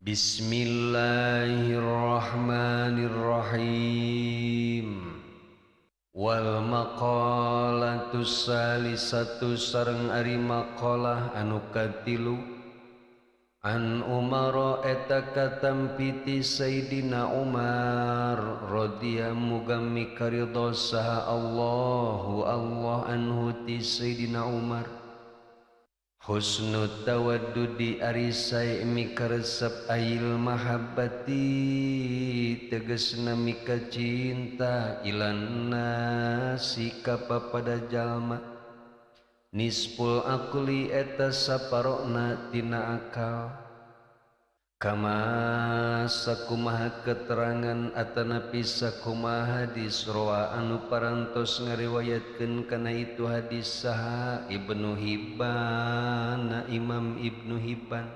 Bismillahirrahmanirrahim. Wal maqalatu salisatu sareng ari maqalah anu katilu an Umar eta katampiti Sayyidina Umar radhiya muga mikaridho saha Allahu Allah anhu ti Sayyidina Umar. Husnu tawaddudi ari sae mikaresep ail mahabbati tegesna mika cinta ilan nasi ka papada jalma nisful aqli eta saparona tina akal kama sakumaha keterangan atanapi sakumaha hadis rawa anu parantos ngariwayatkeun kana itu hadis saha Ibnu Hibban Imam Ibnu Hibban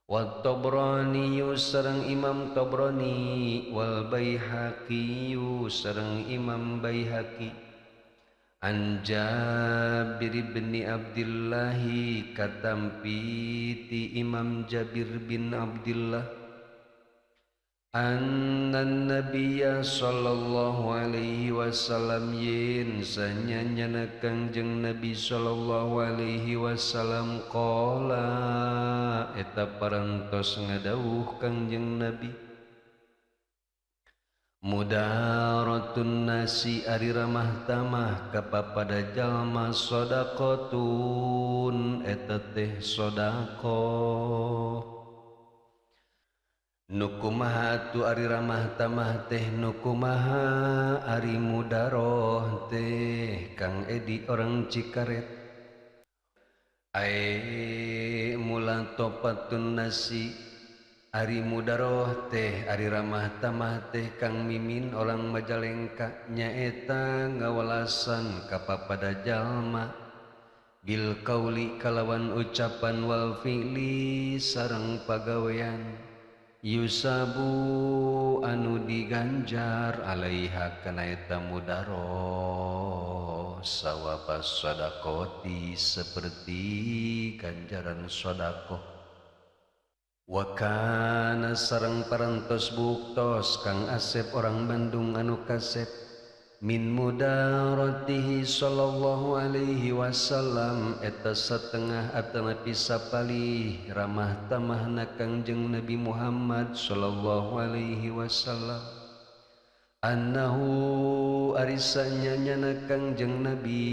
wa Tabrani sareng Imam Tabrani wal Baihaqi sareng Imam Baihaqi an Jabir bin Abdullah katampi ti Imam Jabir bin Abdullah anna nabiyya sallallahu alaihi wasallam yen sanyanyana Kangjeng Nabi sallallahu alaihi wasallam qala eta parantos ngadawuh Kangjeng Nabi mudaratun nasi ari ramah tamah kapapada jalma sodaqotun eta teh sodaqoh nu kumaha tu ari ramah tamah teh nu kumaha ari mudaroh teh Kang Edi orang Cikaret ae mula topatun nasi ari mudaroh teh ari ramah tamah teh Kang Mimin orang Majalengka nyaeta ngawalasan kapapada jalma bil kauli kalawan ucapan wal fi'li sareng pagawean yusabu anu diganjar alaiha kana eta mudaroh sawabas sadaqati seperti ganjaran sedekah. Wa kana sareng parantos buktos Kang Asep orang Bandung anu kasep min mudaratihi sallallahu alaihi wasallam eta setengah atanapi sapalih ramah tamahna Kangjeng Nabi Muhammad sallallahu alaihi wasallam annahu arisanya nyana Kangjeng Nabi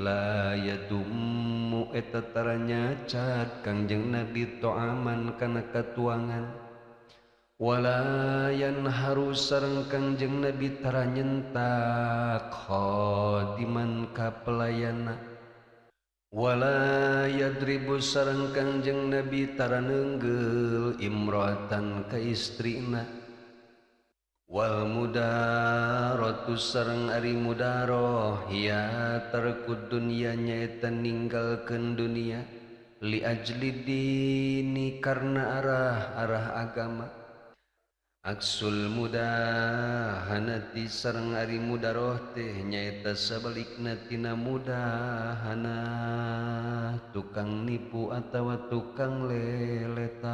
la yadummu eta tara nyacat Kangjeng Nabi to'aman kana katuangan wala yanharu sareng Kangjeng Nabi tara nyentak khadiman ka pelayana wala yadribu sareng Kangjeng Nabi tara neunggeul imro'atan ka istrina wal mudaratu sareng ari mudaroh ya tarkud dunya nyaeta ninggalkeun dunia li ajli dini karena arah agama aksul mudahanati sareng ari mudaroh teh nyaeta sabalikna tina mudahana tukang nipu atawa tukang leletak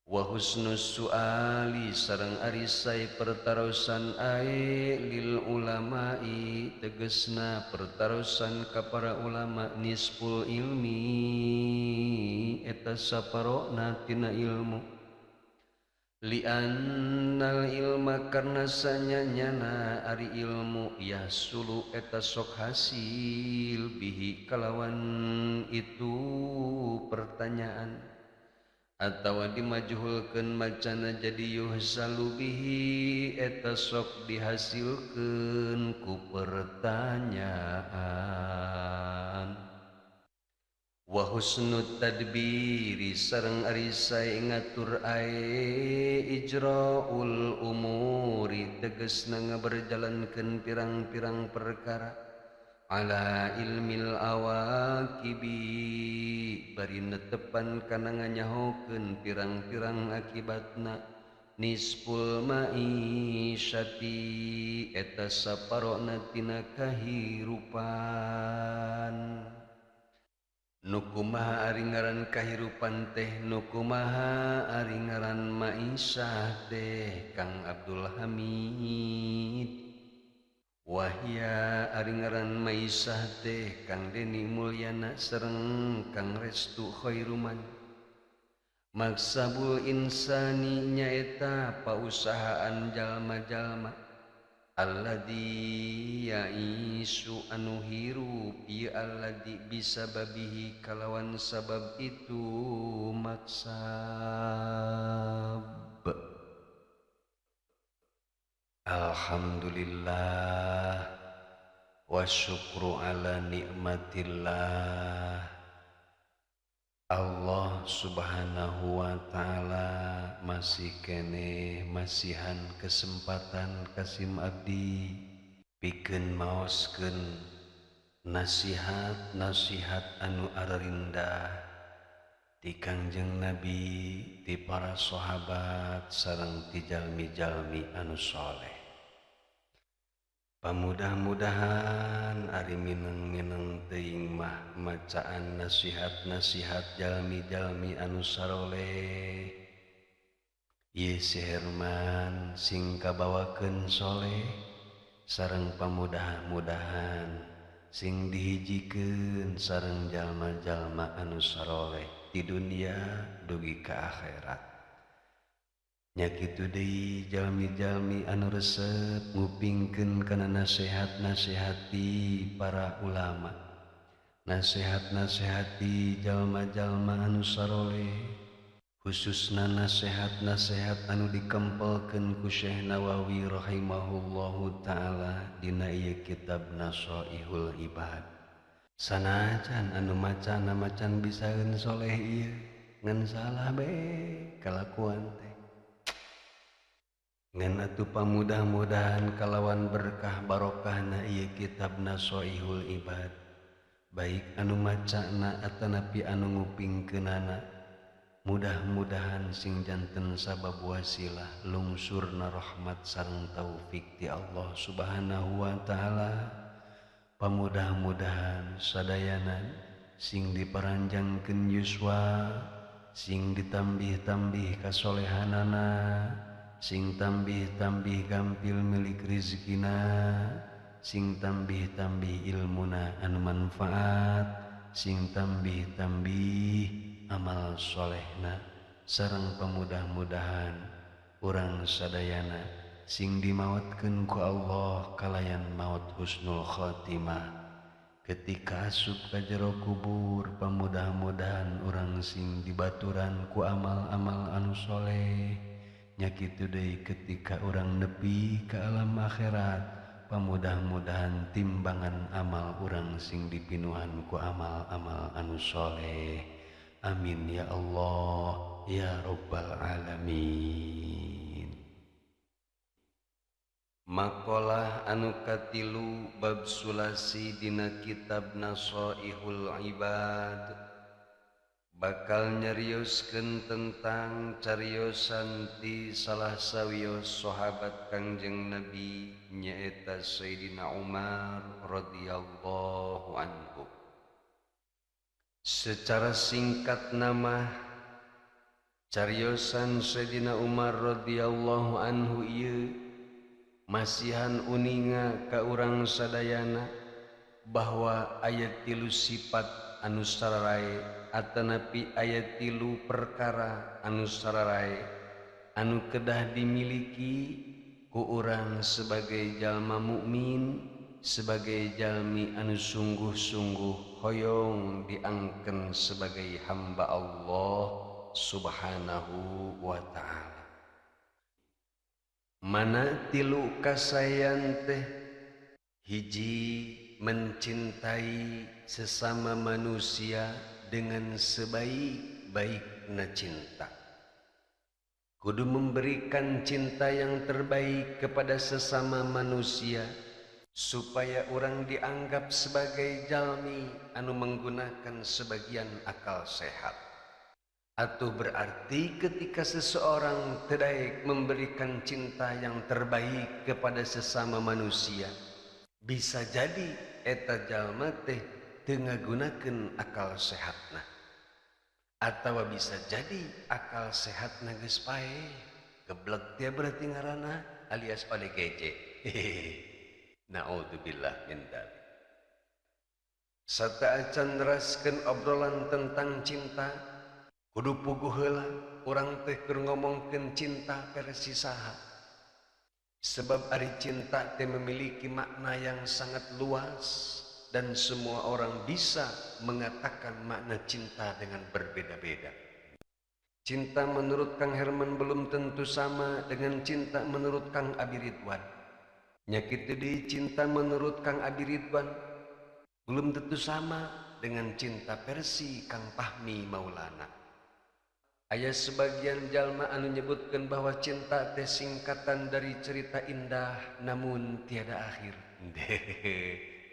wa husnus su'ali sareng ari sae pertarosan ae lil ulama'i tegesna pertarosan ka para ulama nisful ilmi eta saparona tina ilmu li'annal ilma karna sanyanyana ari ilmu yahsulu eta sok hasil bihi kalawan itu pertanyaan atawa dimajhulkeun macana jadi yuhsalu bihi eta sok dihasilkeun ku pertanyaan wa husnut tadbiri sareng ari sae ngatur ae ijraul umuri tegesna ngaberjalankeun pirang-pirang perkara ala ilmil awakibi bari netepan kana nganyahokeun pirang-pirang akibatna nisful ma'isyati eta saparona tina kahirupan. Nu kumaha ari ngaran kahirupan teh, nu kumaha ari ngaran maisah teh Kang Abdul Hamid. Wahya ari ngaran maisah teh Kang Deni Mulyana sareng Kang Restu Khairuman. Maksabul insani nyaeta pausahaan jalma-jalma alladzi ya'isu anu hirup ieu alladzi bisababihi kalawan sabab itu maksab. Alhamdulillah wa syukru ala nikmatillah. Allah subhanahu wa ta'ala masih keneh masihan kesempatan kasim abdi pikeun maoskeun nasihat-nasihat anu ararindah ti Kangjeng Nabi, ti para sahabat sareng ti jalmi-jalmi anu soleh. Pamudah-mudahan ari mineng-mineng teuing mah macaan nasihat-nasihat jalmi-jalmi anu saroleh. Ieu si Herman sing kabawakeun soleh sareng pamudah-mudahan sing dihijikeun sareng jalma-jalma anu saroleh di dunia dugi ka akhirat. Nya kitu deui jalmi-jalmi anu resep ngupingkeun kana nasihat-nasihat ti para ulama, nasihat-nasihat ti jalma-jalma anu saroleh, khususna nasihat-nasihat anu dikempelkeun ku Syekh Nawawi rahimahullahu taala dina ieu kitab Nashaihul Ibad. Sanajan anu macana macan bisaeun soleh ieu ngan salah bae kalakuan teh. Ngan atuh pamudah-mudahan kalawan berkah barokahna ieu kitab Nashaihul Ibad, baik anu macana atanapi anu ngupingkeunana, mudah-mudahan sing janten sabab wasilah lungsurna rahmat sareng taufik ti Allah subhanahu wa ta'ala. Pamudah-mudahan sadayana sing diparanjangkeun yuswa, sing ditambih-tambih kasolehanana, sing tambih-tambih gampil milik rizkina, sing tambih-tambih ilmuna anu manfaat, sing tambih-tambih amal solehna, sareng pamudah-mudahan urang sadayana sing dimautkeun ku Allah kalayan maut husnul khatimah. Ketika asup ka jero kubur, pamudah-mudahan urang sing dibaturan ku amal-amal anu soleh. Nya kitu deui ketika urang nepi ka alam akhirat, pamudah-mudahan timbangan amal urang sing dipinuhan ku amal-amal anu soleh. Amin ya Allah ya Rabbal alamin. Makalah anu katilu bab sulasi dina kitab Nashaihul Ibad bakal nyarioskeun tentang cariosan ti salah sawios sahabat Kangjeng Nabi nyaeta Sayyidina Umar radhiyallahu anhu. Secara singkat nama cariosan Sayyidina Umar radhiyallahu anhu ieu masihan uninga ka urang sadayana bahwa aya tilu sifat anu sararae atanapi aya tilu perkara anu sararae anu kedah dimiliki ku urang sebagai jalma mukmin, sebagai jalmi anu sungguh-sungguh hoyong diangken sebagai hamba Allah subhanahu wa ta'ala. Mana tilu kasayan teh? Hiji, mencintai sesama manusia dengan sebaik-baikna cinta. Kudu memberikan cinta yang terbaik kepada sesama manusia supaya orang dianggap sebagai jalmi anu menggunakan sebagian akal sehat. Atau berarti ketika seseorang tidak memberikan cinta yang terbaik kepada sesama manusia, bisa jadi eta jalma teh teu ngagunakeun akal sehatna. Atawa bisa jadi akal sehatna geus paeh, geblek teh berarti ngaranna alias ODGJ. Naudzubillah min dzalik. Sateuacan neraskeun obrolan tentang cinta, kudu puguh heula urang teh keur ngomongkeun cinta versi saha. Sebab ari cinta teh memiliki makna yang sangat luas dan semua orang bisa mengatakan makna cinta dengan berbeda-beda. Cinta menurut Kang Herman belum tentu sama dengan cinta menurut Kang Abi Ridwan. Nya kitu deui cinta menurut Kang Abi Ridwan belum tentu sama dengan cinta versi Kang Fahmi Maulana. Aya sebagian jalma anu nyebutkeun bahwa cinta teh singkatan dari cerita indah namun tiada akhir.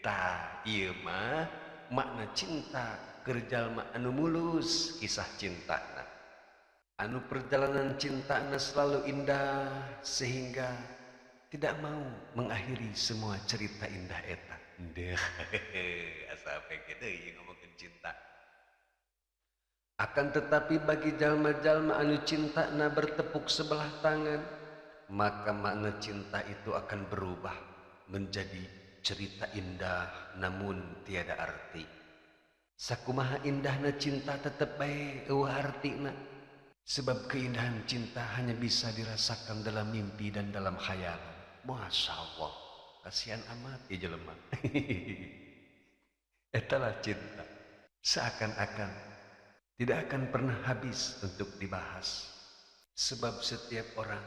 Tah ieu mah makna cinta keur jalma anu mulus kisah cintana. Anu perjalanan cintana selalu indah sehingga tidak mau mengakhiri semua cerita indah eta. Asa pege deui ngomongkeun cinta. Akan tetapi bagi jalma-jalma anu cintana bertepuk sebelah tangan, maka makna cinta itu akan berubah menjadi cerita indah namun tiada arti. Sakumaha indahna cinta tetep bae eueuh artina. Sebab keindahan cinta hanya bisa dirasakan dalam mimpi dan dalam khayalan. Masya Allah, kasihan amat ieu jelema. Etalah cinta. Seakan-akan tidak akan pernah habis untuk dibahas. Sebab setiap orang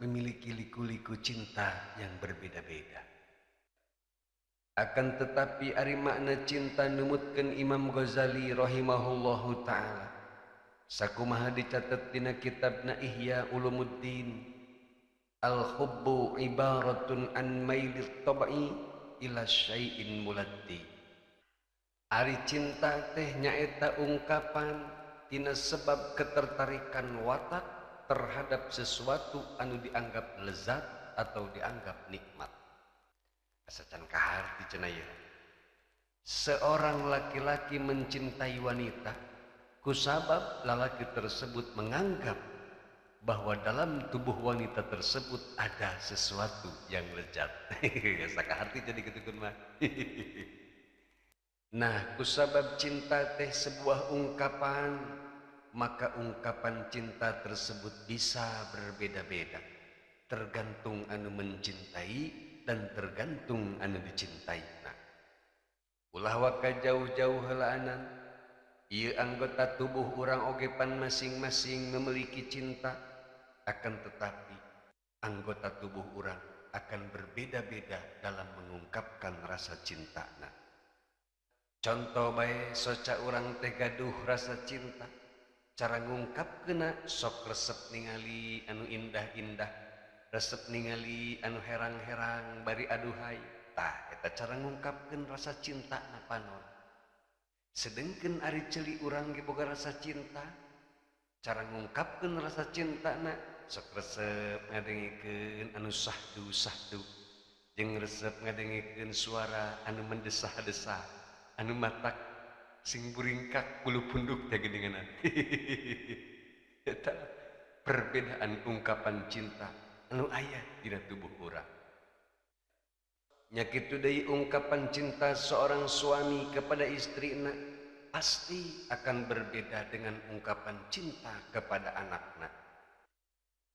memiliki liku-liku cinta yang berbeda-beda. Akan tetapi ari makna cinta numutkeun Imam Ghazali rahimahullahu ta'ala. Sakumaha dicatat dina kitabna Ihya Ulumuddin, al-hubbu ibaratun an mailit tab'i ila syai'in muladdi. Ari cinta teh nyaeta ungkapan tina sebab ketertarikan watak terhadap sesuatu anu dianggap lezat atau dianggap nikmat. Asa can kaharti cenah ieu. Seorang laki-laki mencintai wanita kusabab lalaki tersebut menganggap bahwa dalam tubuh wanita tersebut ada sesuatu yang lezat. Asa kaharti jadi kitu mah. Nah, kusabab cinta teh sebuah ungkapan, maka ungkapan cinta tersebut bisa berbeda-beda, tergantung anu mencintai dan tergantung anu dicintai. Nah, ulah waka jauh-jauh heulaanan, ieu anggota tubuh urang oge pan masing-masing memiliki cinta, akan tetapi anggota tubuh urang akan berbeda-beda dalam mengungkapkan rasa cintana. Contoh bae soca urang teh gaduh rasa cinta, cara ngungkapkeunna sok resep ningali anu indah-indah, resep ningali anu herang-herang bari aduhai. Tah eta cara ngungkapkeun rasa cinta na panon. Sedengkeun ari ceuli urang ge boga rasa cinta, cara ngungkapkeun rasa cintana sok resep ngadengikeun anu sahdu-sahdu, jeung resep ngadengikeun suara anu mendesah-desah, anu matak sing buringkak bulu punduk teh geuningan. Eta perbedaan ungkapan cinta anu aya dina tubuh urang. Nya kitu deui ungkapan cinta seorang suami kepada istrina pasti akan berbeda dengan ungkapan cinta kepada anakna.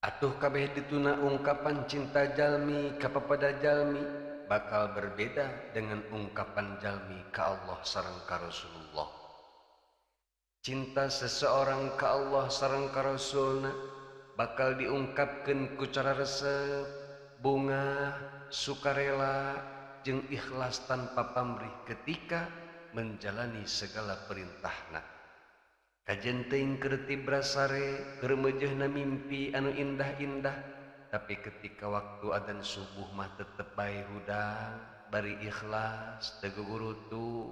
Atuh kabeh dituna ungkapan cinta jalmi kapapada jalmi bakal berbeda dengan ungkapan jalmi ka Allah sareng ka Rasulullah. Cinta seseorang ka Allah sareng ka Rasulna bakal diungkapkeun ku cara resep, bunga, sukarela, jeung ikhlas tanpa pamrih ketika menjalani segala perintahna. Kajen teuing keur tibra sare, keur meujeuhna mimpi anu indah-indah, tapi ketika waktu adzan subuh mah tetep bae hudang, bari ikhlas, teu gugurutu,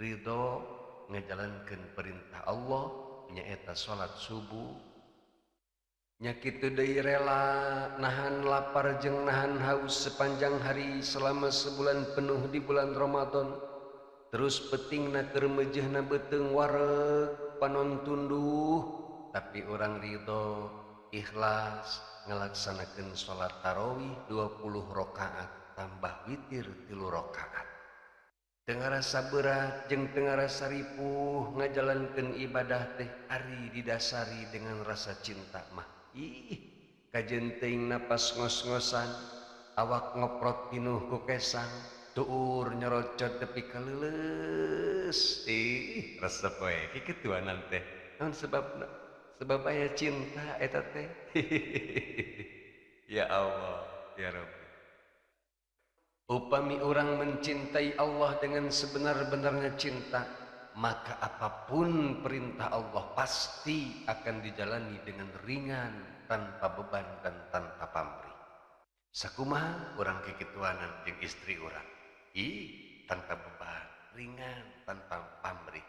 ridho ngajalankeun perintah Allah nyaeta salat subuh. Nya kitu deui rela nahan lapar jeung nahan haus sepanjang hari selama sebulan penuh di bulan Ramadan, Terus petingna keur meujeuhna beuteung wareg panon tunduh, tapi orang ridho ikhlas ngalaksanakeun salat tarawih 20 rakaat tambah witir 3 rakaat. Teu ngarasa berat jeung teu ngarasa ripuh ngajalankeun ibadah teh ari didasari dengan rasa cinta mah. Ih, kajen teuing napas ngos-ngosan, awak ngoprot pinuh ku kesang, tuur nyorocot tepi ka leuleus. Ih, resep we kikituanan teh. Naon sebabna? Sebab aya cinta eta teh. Ya Allah, ya Rabbi. Upami orang mencintai Allah dengan sebenar-benarnya cinta, maka apapun perintah Allah pasti akan dijalani dengan ringan, tanpa beban dan tanpa pamrih. Sakumaha urang kikituanan jeung istri urang? Ih, tanpa beban, ringan, tanpa pamrih.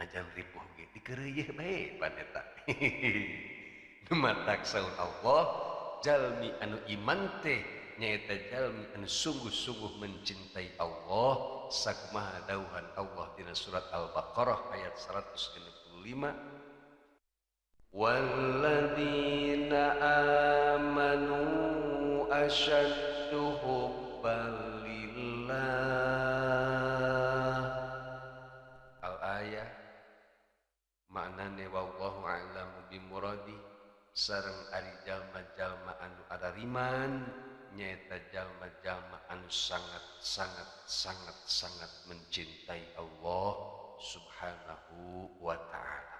Najan ripuh ge dikeureuyeih bae pan eta. Nu matak saur Allah, jalmi anu iman teh nyaeta jalmi anu sungguh-sungguh mencintai Allah, sakumaha dawuhan Allah dina surat Al-Baqarah ayat 165, walladzina amanu asyaddu hubban lillah. Al-ayah maknane wallahu a'lamu bimuradi, sareng ari jalma-jalma anu arariman nyaeta jalma-jalma anu sangat sangat sangat sangat mencintai Allah Subhanahu wa ta'ala.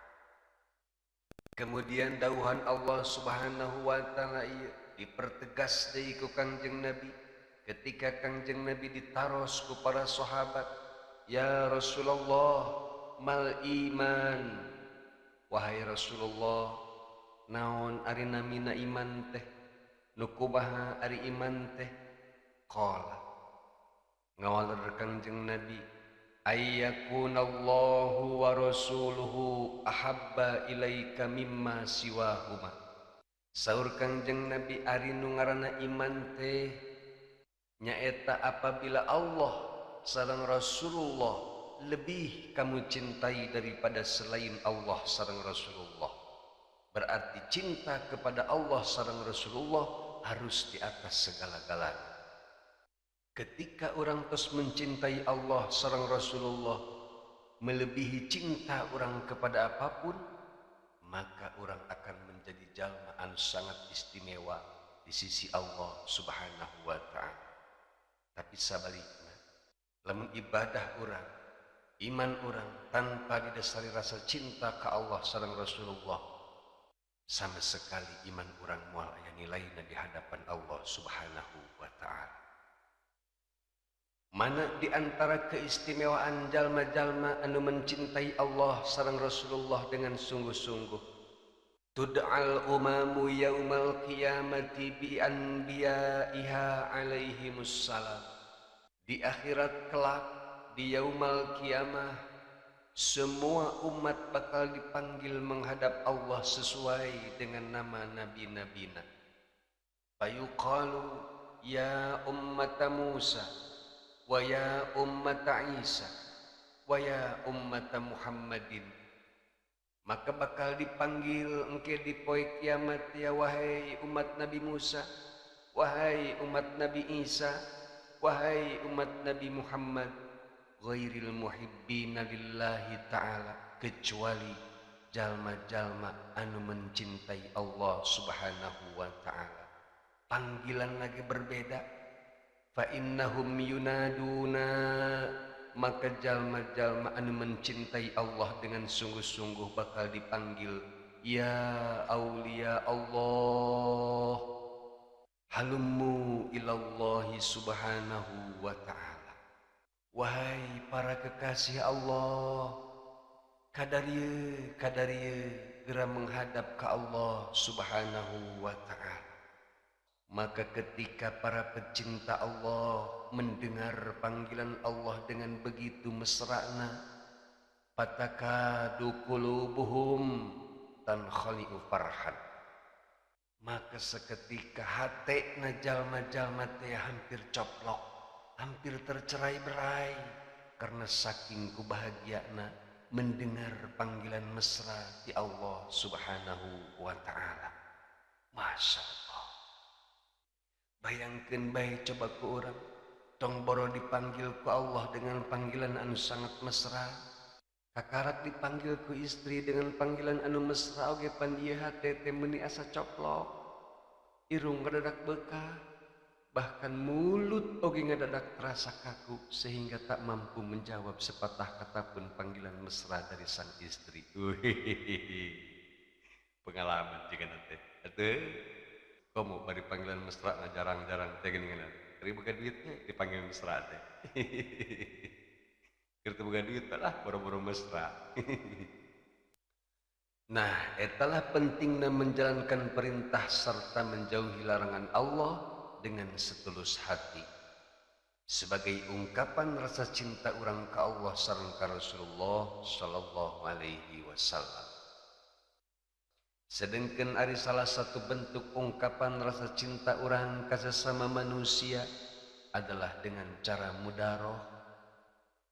Kemudian dawuhan Allah Subhanahu wa ta'ala ieu dipertegas deui ku Kangjeng Nabi ketika Kangjeng Nabi ditaros ku para sahabat, ya Rasulullah mal iman, wahai Rasulullah naon ari namina iman teh, nu kumaha ari iman teh? Qala, ngawaler Kangjeng Nabi, ayyakunallahu wa rasuluhu ahabba ilaika mimma siwahuma. Saur Kangjeng Nabi ari nu ngaranna iman teh nyaeta apabila Allah sareng Rasulullah lebih kamu cintai daripada selain Allah sareng Rasulullah. Berarti cinta kepada Allah sareng Rasulullah harus di atas segala-galanya. Ketika orang terus mencintai Allah sareng Rasulullah melebihi cinta orang kepada apapun, maka orang akan menjadi jalmaan sangat istimewa di sisi Allah Subhanahu wa ta'ala. Tapi sabalikna, lamun ibadah orang, iman orang tanpa didasari rasa cinta ke Allah sareng Rasulullah, sama sekali iman orang moal aya nilaina di hadapan Allah Subhanahu wa ta'ala. Mana di antara keistimewaan jalma-jalma anu mencintai Allah sareng Rasulullah dengan sungguh-sungguh? Tud'al umamu yaumal qiyamati bi anbiya'iha alaihimussalam. Di akhirat kelak, di yaumal qiyamah, semua umat bakal dipanggil menghadap Allah sesuai dengan nama nabi-nabina. Fayuqalu ya ummata Musa wa ya ummata Isa wa ya ummata Muhammadin. Maka bakal dipanggil engke di poe kiamat, ya wahai umat Nabi Musa, wahai umat Nabi Isa, wahai umat Nabi Muhammad, ghairil muhibbina lillahi ta'ala, kecuali jalma-jalma anu mencintai Allah Subhanahu wa ta'ala. Panggilan lagi berbeda. Fa innahum yunaduna, maka jalma-jalma anu mencintai Allah dengan sungguh-sungguh bakal dipanggil ya aulia Allah, halummu ilallahi subhanahu wa ta'ala. Wahai para kekasih Allah, kadarieu kadarieu gera menghadap ke Allah Subhanahu wa ta'ala. Maka ketika para pecinta Allah mendengar panggilan Allah dengan begitu mesrana, patakadu qulubuhum tankhali'u farhan, maka seketika hatena jalma-jalma teh hampir coplok, hampir tercerai-berai karena saking kubahagiana mendengar panggilan mesra di Allah Subhanahu wa ta'ala. Masya Allah. Bayangkeun bae coba ku urang, tong boro dipanggil ku Allah dengan panggilan anu sangat mesra. Kakarak dipanggil ku istri dengan panggilan anu mesra oge pan ieu hate teh meuni asa coplok. Irung ngadadak beukah, bahkan mulut oge ngadadak terasa kaku sehingga tak mampu menjawab sepatah kata pun panggilan mesra dari sang istri. Pengalaman jika nanti. Atuh, komo bari panggilan mesra na jarang-jarang teh geuningan. Keur boga duitnya dipanggil mesra teh. Keur teu boga duit lah boro-boro mesra. Nah, etalah pentingna menjalankan perintah serta menjauhi larangan Allah dengan setulus hati. Sebagai ungkapan rasa cinta urang ka Allah sareng ka Rasulullah sallallahu alaihi wasallam. Sedengkeun ari salah satu bentuk ungkapan rasa cinta urang ka sesama manusia adalah dengan cara mudaroh.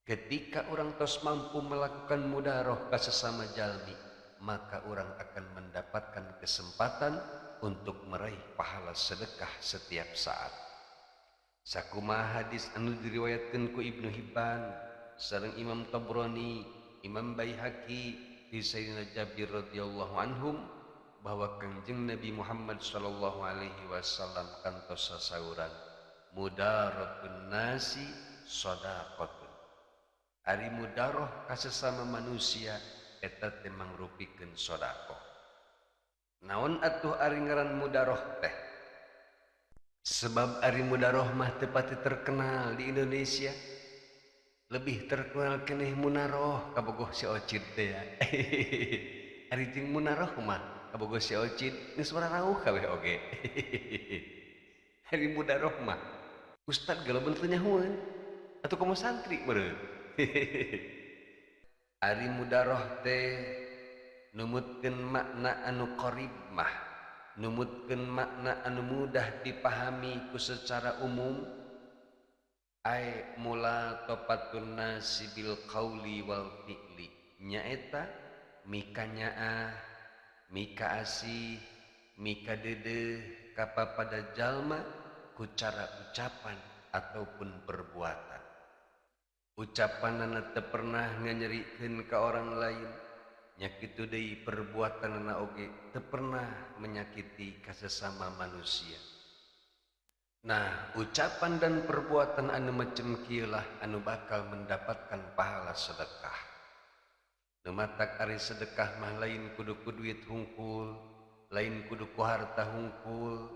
Ketika orang tos mampu melakukan mudaroh ka sesama jalmi, maka orang akan mendapatkan kesempatan untuk meraih pahala sedekah setiap saat. Sakumaha hadis anu diriwayatkeun ku Ibnu Hibban sareng Imam Tabrani, Imam Baihaqi di Sayyidina Jabir radhiyallahu anhum bahwa Kangjeng Nabi Muhammad sallallahu alaihi wasallam kantos sasauran mudaratun nasi shadaqatun. Ari mudaroh ka sesama manusia eta teh mangrupikeun sedekah. Naon atuh ari ngaran mudaroh teh? Sebab ari mudaroh mah teu pati terkenal di Indonesia. Lebih terkenal keneh munaroh kabogoh si Ocid teh ya. Ari jeung munaroh mah kabogoh si Ocid geus rauh kabeh oge. Ari mudaroh mah ustad galobeun teu nyahoeun atuh komo santri meureun. Ari mudaroh teh numutkeun makna anu qarib mah, numutkeun makna anu mudah dipahami ku secara umum. Ai mulatofatun nasi bil qauli wal fi'li, nyaeta mika nyaah, mika asih, mika deudeuh kapapada jalma ku cara ucapan ataupun perbuatan. Ucapanana teu pernah nganyerikeun ka orang lain, nya kitu deui perbuatanana oge teu pernah menyakiti ka sesama manusia. Nah, ucapan dan perbuatan anu macem kieu lah anu bakal mendapatkan pahala sedekah. Nu matak ari sedekah mah lain kudu ku duit hungkul, lain kudu ku harta hungkul.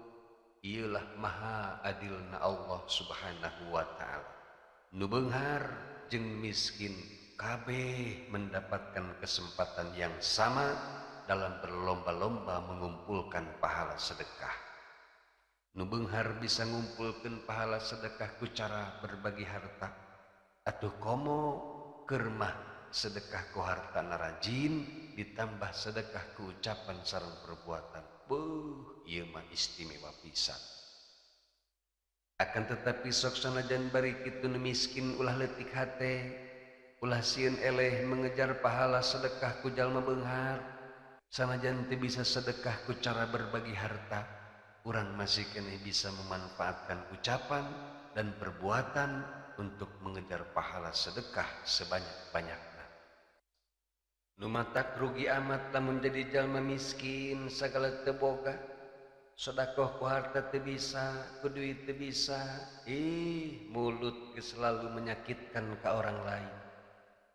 Ieu lah maha adilna Allah Subhanahu wa ta'ala. Nu beunghar jeung miskin kabeh mendapatkan kesempatan yang sama dalam berlomba-lomba mengumpulkan pahala sedekah. Nu beunghar bisa ngumpulkeun pahala sedekah ku cara berbagi harta, atuh komo keur mah sedekah ku harta narajin ditambah sedekah ku ucapan sareng perbuatan. Beuh, ieu mah istimewa pisan. Akan tetapi sok sanajan bari kitu nu miskin ulah leutik hate, ulah sieun eleh mengejar pahala sedekah ku jalma beunghar. Sanajan teu bisa sedekah ku cara berbagi harta, urang masih keneh bisa memanfaatkan ucapan dan perbuatan untuk mengejar pahala sedekah sebanyak-banyakna. Nu matak rugi amat lamun jadi jalma miskin sagala teu boga, sedekah ku harta teu bisa, ku duit teu bisa, ih mulut geus selalu menyakitkan ka orang lain.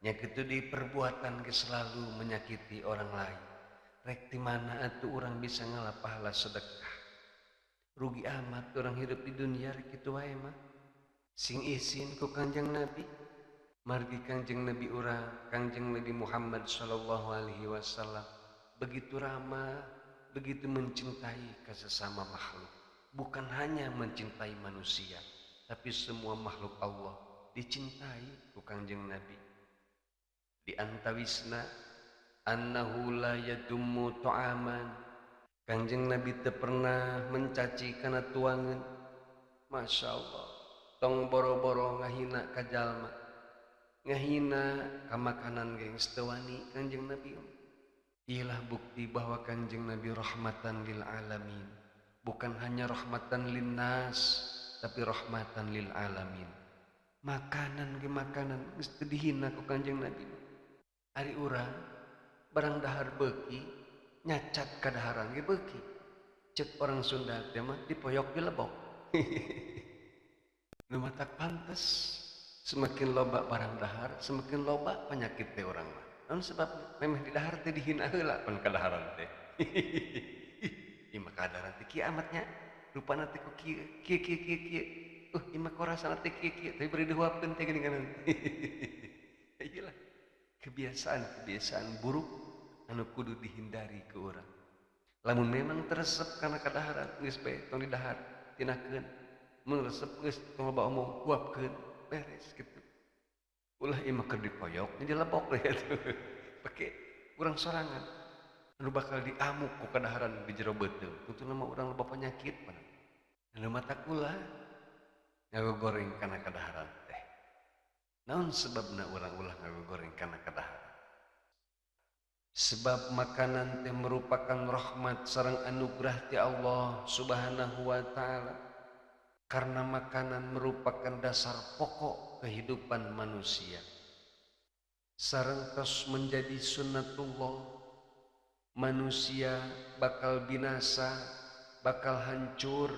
Nya kitu deui perbuatan geus selalu menyakiti orang lain. Rek ti mana atuh urang bisa ngalah pahala sedekah? Rugi amat orang hidup di dunia rek kitu wae mah. Sing isin ku Kangjeng Nabi. Margi Kangjeng Nabi urang, Kangjeng Nabi Muhammad sallallahu alaihi wasallam begitu ramah, begitu mencintai ke sesama makhluk. Bukan hanya mencintai manusia, tapi semua makhluk Allah dicintai ku Kangjeng Nabi. Di antawisna annahu la yadummu ta'aman. Kangjeng Nabi teu pernah mencaci kana tuangan. Masya Allah, tong boro-boro ngahina ka jalma. Ngahina ka makanan ge geus teu wani Kanjeng Nabi. Ialah bukti bahwa Kanjeng Nabi rahmatan lil alamin. Bukan hanya rahmatan linnas, tapi rahmatan lil alamin. Makanan ge makanan geus teu dihina ku Kanjeng Nabi. Ari urang barang dahar beuki nyacat kadaharan ge beuki. Cek orang Sunda teh mah dipoyok dilebok. Nu matak pantes semakin loba barang dahar, semakin loba penyakit teh urang mah. Naon sebabna? Memeh di dahar teh dihina heula pan kadaharan teh. Ieu mah kadaharan teh kieu amatnya. Rupana teh ku kieu kieu kieu kieu kieu. Ieu mah korasana teh kieu kieu, tapi bari dihuapkeun teh geuningan. Iyalah kebiasaan-kebiasaan buruk anu kudu dihindari ku urang. Lamun memang teresep kana kadaharan geus bae tong didahar, tinakeun. Mun resep geus tong loba omong, huapkeun, beres kitu. Ulah ieu mah keur dipoyok, dilebok we atuh. Pake urang sorangan anu bakal diamuk ku kadaharan di jero beuteung. Tungtungna mah urang loba penyakit pan. Anu matak ulah ngagogoreng kana kadaharan teh. Naon sebabna urang ulah ngagogoreng kana kadaharan? Sebab makanan teh merupakan rahmat sareng anugerah ti Allah Subhanahu wa taala. Karena makanan merupakan dasar pokok kehidupan manusia. Sareng tos menjadi sunnatullah, manusia bakal binasa, bakal hancur,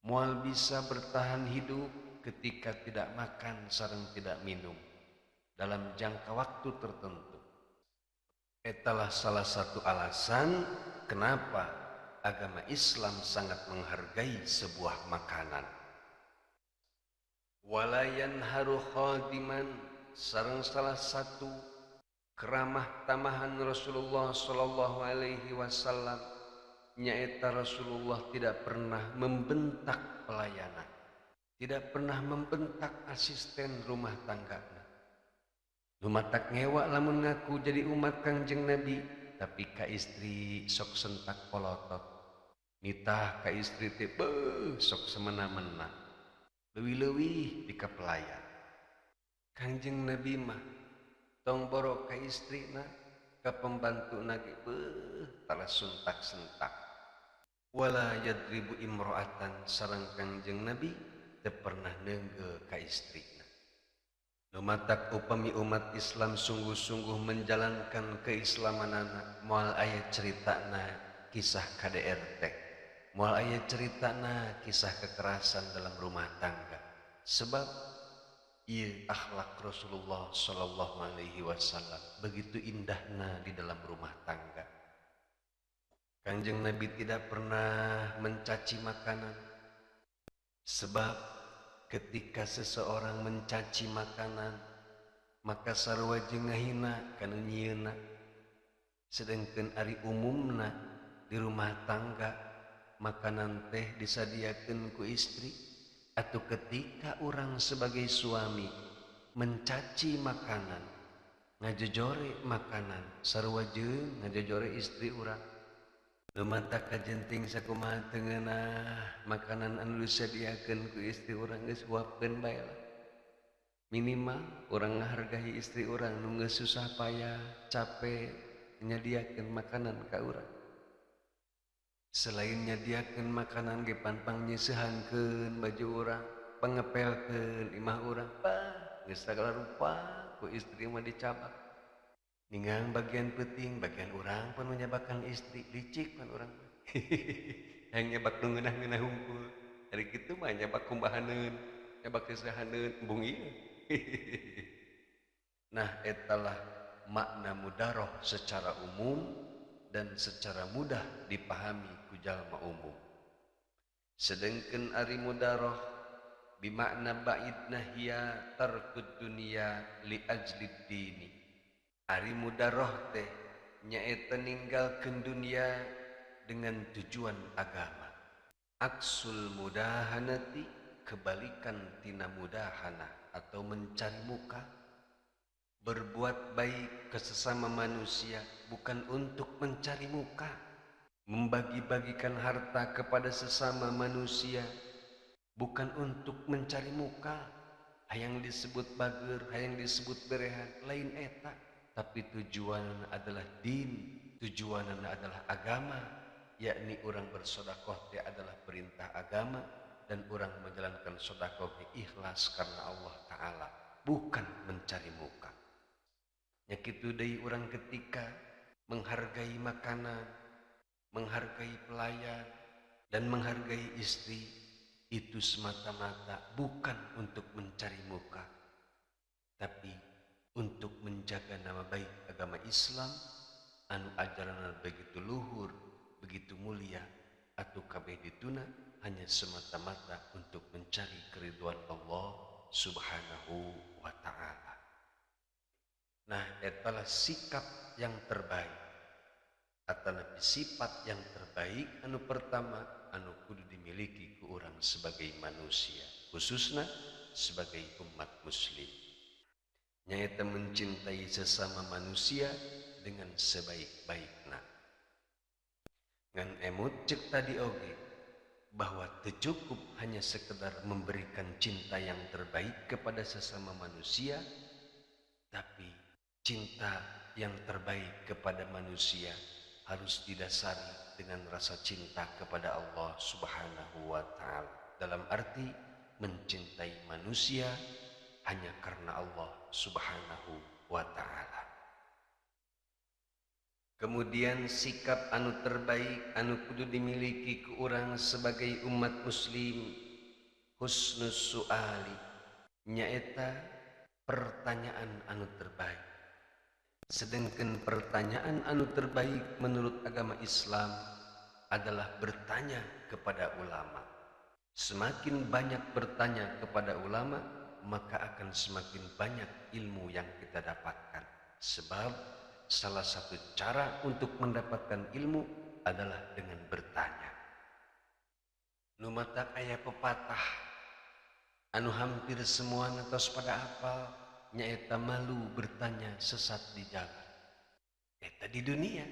moal bisa bertahan hidup ketika tidak makan sareng tidak minum dalam jangka waktu tertentu. Etalah salah satu alasan kenapa agama Islam sangat menghargai sebuah makanan. Walayan haru khadiman sareng salah satu keramah tamahan Rasulullah sallallahu alaihi wasallam nyaeta Rasulullah tidak pernah membentak pelayanan, tidak pernah membentak asisten rumah tangga. Lumatak ngewa lamun ngaku jadi umat Kangjeng Nabi, tapi ka istri sok sentak polotot. Nitah ka istri teh beuh sok semena-mena. Leuwih-leuwih di ka pelayan. Kangjeng Nabi mah tong boro ka istrina, ka pembantuna ge beuh tara suntak-sentak. Wala yadribu imro'atan sareng Kangjeng Nabi teu pernah neunggeul ka istrina. Lumatak upami umat Islam sungguh-sungguh menjalankan keislamanana, moal aya ceritana kisah KDRT, moal aya ceritana kisah kekerasan dalam rumah tangga. Sebab ieu akhlak Rasulullah sallallahu alaihi wasallam begitu indahna di dalam rumah tangga. Kanjeng Nabi tidak pernah mencaci makanan. Sebab ketika seseorang mencaci makanan, maka sarua jeung ngahina kana nyieunna. Sedangkan ari umumna di rumah tangga makanan teh disadiakeun ku istri, atau ketika orang sebagai suami mencaci makanan, ngajojore makanan, sarua jeung ngajojore istri urang. Lumatak kajenting sakumaha teu ngeunah makanan anu disadiakeun ku istri urang geus huapkeun bae lah. Minimal urang ngahargai istri urang nu geus susah payah, capek nyadiakeun makanan ka urang. Selain nyadiakeun makanan ge pantang nyeusehankeun baju urang, pangepelkeun imah urang, bah geus sagala rupa ku istri mah dicabak. Ningang bagian penting, bagian urang pun menyebakan istri, licik pan urang. Yang nyebak nu ngeunah-ngeunah hungkul. Ari kitu mah nyebak kumbahaneun, nyebak seusehaneun, embung ieu. Nah, etalah makna mudaroh secara umum dan secara mudah dipahami ku jalma umum. Sedangkan ari mudaroh bimakna ba'idna hiya tarkud dunia li ajlid dini. Ari mudaroh teh nyaeta ninggalkeun dunia dengan tujuan agama. Aksul mudahanati kebalikan tina mudahana atau mencari muka. Berbuat baik ke sesama manusia bukan untuk mencari muka. Membagi-bagikan harta kepada sesama manusia bukan untuk mencari muka. Hayang disebut bager, hayang disebut berehan, lain eta, tapi tujuanna adalah din, tujuanna adalah agama, yakni orang bersedekah teh adalah perintah agama dan orang menjalankan sedekah teh ikhlas karena Allah Ta'ala, bukan mencari muka. Nya kitu deui urang ketika menghargai makanan, menghargai pelayan, dan menghargai istri, itu semata-mata bukan untuk mencari muka, tapi untuk menjaga nama baik agama Islam anu ajaran begitu luhur, begitu mulia, atau kabeh dituna hanya semata-mata untuk mencari keriduan Allah Subhanahu wa Ta'ala. Nah, etalah sikap yang terbaik atau sifat yang terbaik anu pertama anu kudu dimiliki ku urang sebagai manusia, khususnya sebagai umat muslim, nyaeta mencintai sesama manusia dengan sebaik-baikna. Ngan emut cek tadi oge bahwa teu cukup hanya sekedar memberikan cinta yang terbaik kepada sesama manusia, tapi cinta yang terbaik kepada manusia harus didasari dengan rasa cinta kepada Allah Subhanahu wa Ta'ala. Dalam arti mencintai manusia hanya karena Allah Subhanahu wa Ta'ala. Kemudian sikap anu terbaik anu kudu dimiliki ku urang sebagai umat muslim, husnus su'ali, nyaeta pertanyaan anu terbaik. Sedangkan pertanyaan anu terbaik menurut agama Islam adalah bertanya kepada ulama. Semakin banyak bertanya kepada ulama, maka akan semakin banyak ilmu yang kita dapatkan. Sebab salah satu cara untuk mendapatkan ilmu adalah dengan bertanya. Nu matak aya pepatah anu hampir semua tos pada apal, nyaeta malu bertanya sesat di jalan. Eta di dunia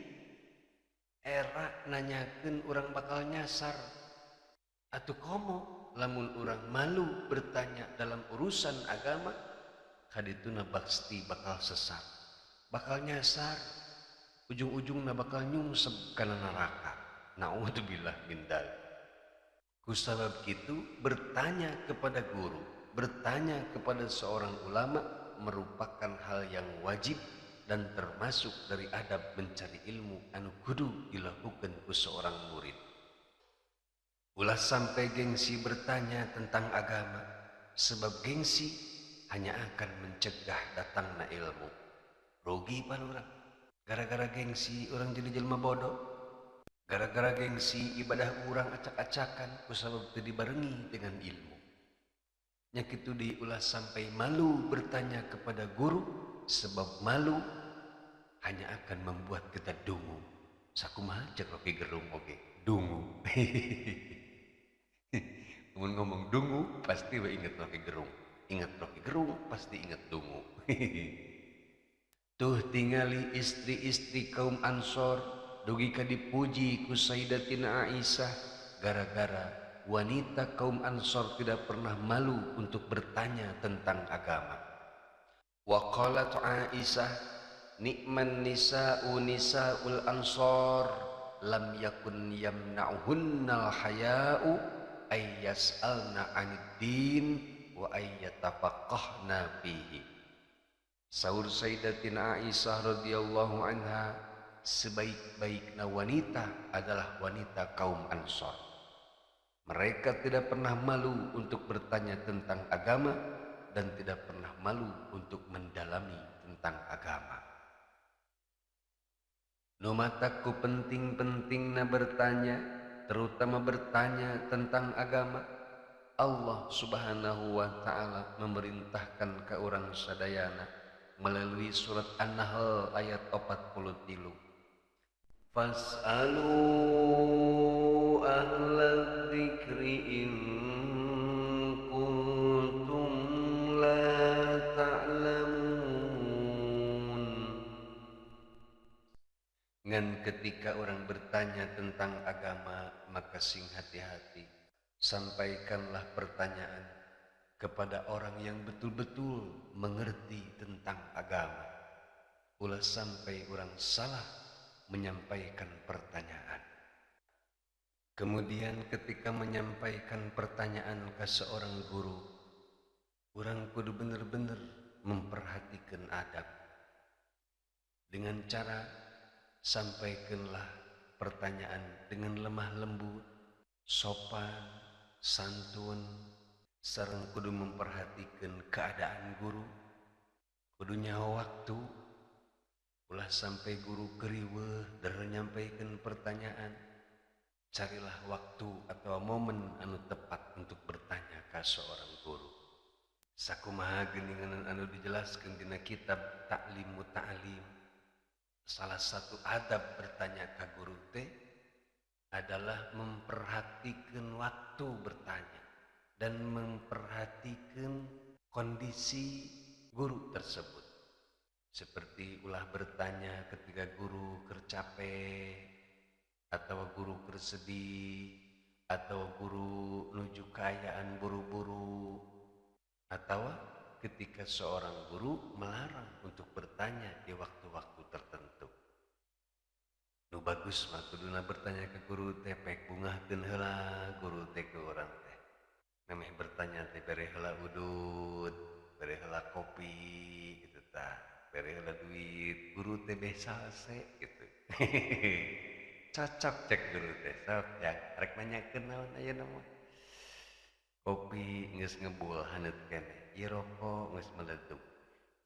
era nanyakeun urang bakal nyasar. Atuh komo lamun urang malu bertanya dalam urusan agama, kadituna pasti bakal sesat, bakal nyasar, ujung-ujungna bakal nyungsep kana neraka. Naudzubillah min dzalik. Kusabab kitu bertanya kepada guru, bertanya kepada seorang ulama merupakan hal yang wajib dan termasuk dari adab mencari ilmu anu kudu dilakukan ku seorang murid. Ulah sampai gengsi bertanya tentang agama, sebab gengsi hanya akan mencegah datangna ilmu. Rugi pan urang, gara-gara gengsi urang jadi jelma bodoh. Gara-gara gengsi ibadah urang acak-acakan kusabab teu dibarengi dengan ilmu. Nya kitu diulah sampai malu bertanya kepada guru, sebab malu hanya akan membuat kita dungu. Sakumaha cek Rocky Gerung oge, dungu. Mun ngomong dungu pasti we inget Rocky Gerung. Ingat Rocky Gerung pasti inget dungu. Tuh tingali istri-istri kaum Ansor dugi ka dipuji ku Sayyidatina Aisyah gara-gara wanita kaum Ansor tidak pernah malu untuk bertanya tentang agama. Wa qalat Aisyah, nikman nisa'u nisa'ul ansor lam yakun yamna'uhunnal haya'u ay yas'alna 'anid din wa ay yatafaqahna fihi. Saur Sayyidatina Aisyah radhiyallahu anha, sebaik-baiknya wanita adalah wanita kaum Ansor. Mereka tidak pernah malu untuk bertanya tentang agama dan tidak pernah malu untuk mendalami tentang agama. Nu matakku penting-pentingna bertanya, terutama bertanya tentang agama. Allah Subhanahu wa Ta'ala memerintahkan ke urang sadayana melalui surat An-Nahl ayat 43. Fas'alu ahla dzikri in kuntum la ta'lamun. Ngan ketika orang bertanya tentang agama, maka sing hati-hati. Sampaikanlah pertanyaan kepada orang yang betul-betul mengerti tentang agama. Ulah sampai orang salah menyampaikan pertanyaan. Kemudian ketika menyampaikan pertanyaan ke seorang guru, orang kudu bener-bener memperhatikan adab. Dengan cara sampaikanlah pertanyaan dengan lemah lembut, sopan, santun, sareng kudu memperhatikan keadaan guru, kudu nyaho waktu, ulah sampai guru keriweuh der nyampaikan pertanyaan. Carilah waktu atau momen anu tepat untuk bertanya ke seorang guru. Sakumaha geuningan anu dijelaskeun dina kitab Ta'limu Ta'lim, salah satu adab bertanya ka guru teh adalah memperhatikan waktu bertanya dan memperhatikan kondisi guru tersebut. Seperti ulah bertanya ketika guru keur capek, atau guru keur sedih, atau guru nuju kaayaan buru-buru, atau ketika seorang guru melarang untuk bertanya di waktu-waktu tertentu. Nu bagus mah kuduna bertanya ke guru teh pek bungahkeun heula guru teh ke urang teh. Memeh bertanya teh bere heula udut, bere heula kopi gitu tah, bere heula duit, guru teh beh salse gitu. Cocok cek guru teh sok ya, rek nanyakeun naon ayeuna mah. Kopi geus ngebul haneut keneh, ieu rokok geus meleduk.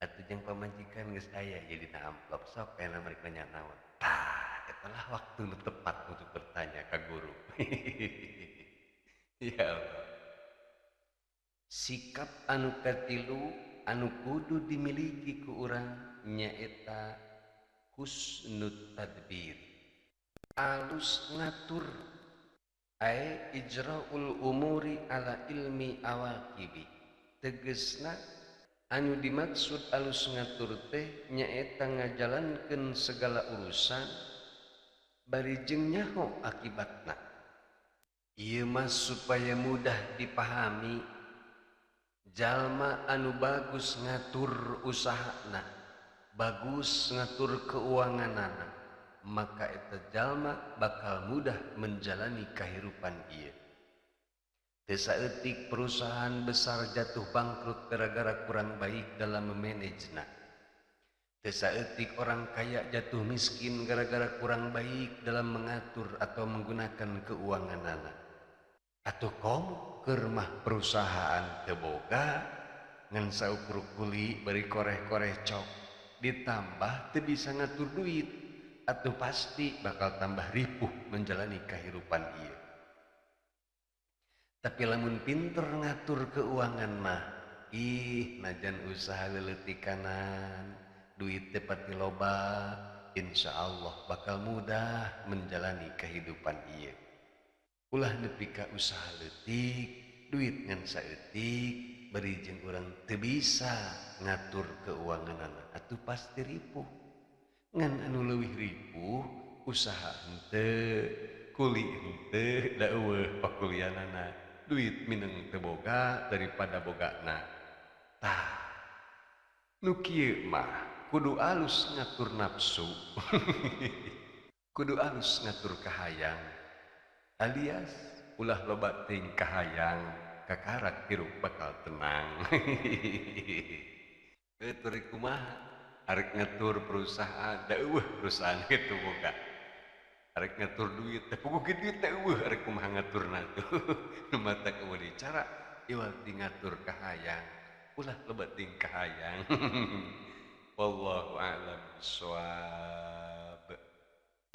Atuh jeung pamajikan geus aya ieu dina amplop, sok ayeuna rek nanya naon. Tah, eta lah waktu nu tepat untuk bertanya ka guru. Ya Allah. Sikap anu katilu anu kudu dimiliki ku urang nyaeta husnut tadbir. Alus ngatur, ay ijraul umuri ala ilmi awaqibi. Tegesna anu dimaksud alus ngatur teh nyaeta ngajalankeun segala urusan bari jeung nyaho akibatna. Ieu mah supaya mudah dipahami, jalma anu bagus ngatur usahana, bagus ngatur keuanganana, maka eta jalma bakal mudah menjalani kehidupan ieu. Teu saeutik perusahaan besar jatuh bangkrut gara-gara kurang baik dalam memanajna. Teu saeutik orang kaya jatuh miskin gara-gara kurang baik dalam mengatur atau menggunakan keuanganana. Atau komo keur mah perusahaan teu boga ngan saukur kuli bari koreh-koreh cok, ditambah teu bisa ngatur duit, atau pasti bakal tambah ripuh menjalani kehidupan ieu. Tapi lamun pinter ngatur keuangan mah, ih najan usaha leuleutikanan, duit teh pati loba, insya Allah bakal mudah menjalani kehidupan ieu. Ulah nepi ka usaha leutik, duit ngan saeutik, bari jeung urang teu bisa ngatur keuanganana, atuh pasti ripuh. Ngan anu leuwih ripuh usaha henteu, kuli henteu, da eueuh pakulianana, duit mineng teu boga daripada bogana. Tah, nu kieu mah kudu alus ngatur nafsu. Kudu alus ngatur kahayang, alias ulah loba teuing kahayang, kakarak hirup bakal tenang. Teu kumaha arek ngatur perusahaan, da eueuh perusahaan kitu boga. Arek ngatur duit, teh puguh duit teh eueuh arek kumaha ngaturna tuh. Nu matak eueuh cara iwal ti ngatur kahayang, ulah loba teuing kahayang. Wallahu a'lam bissawab.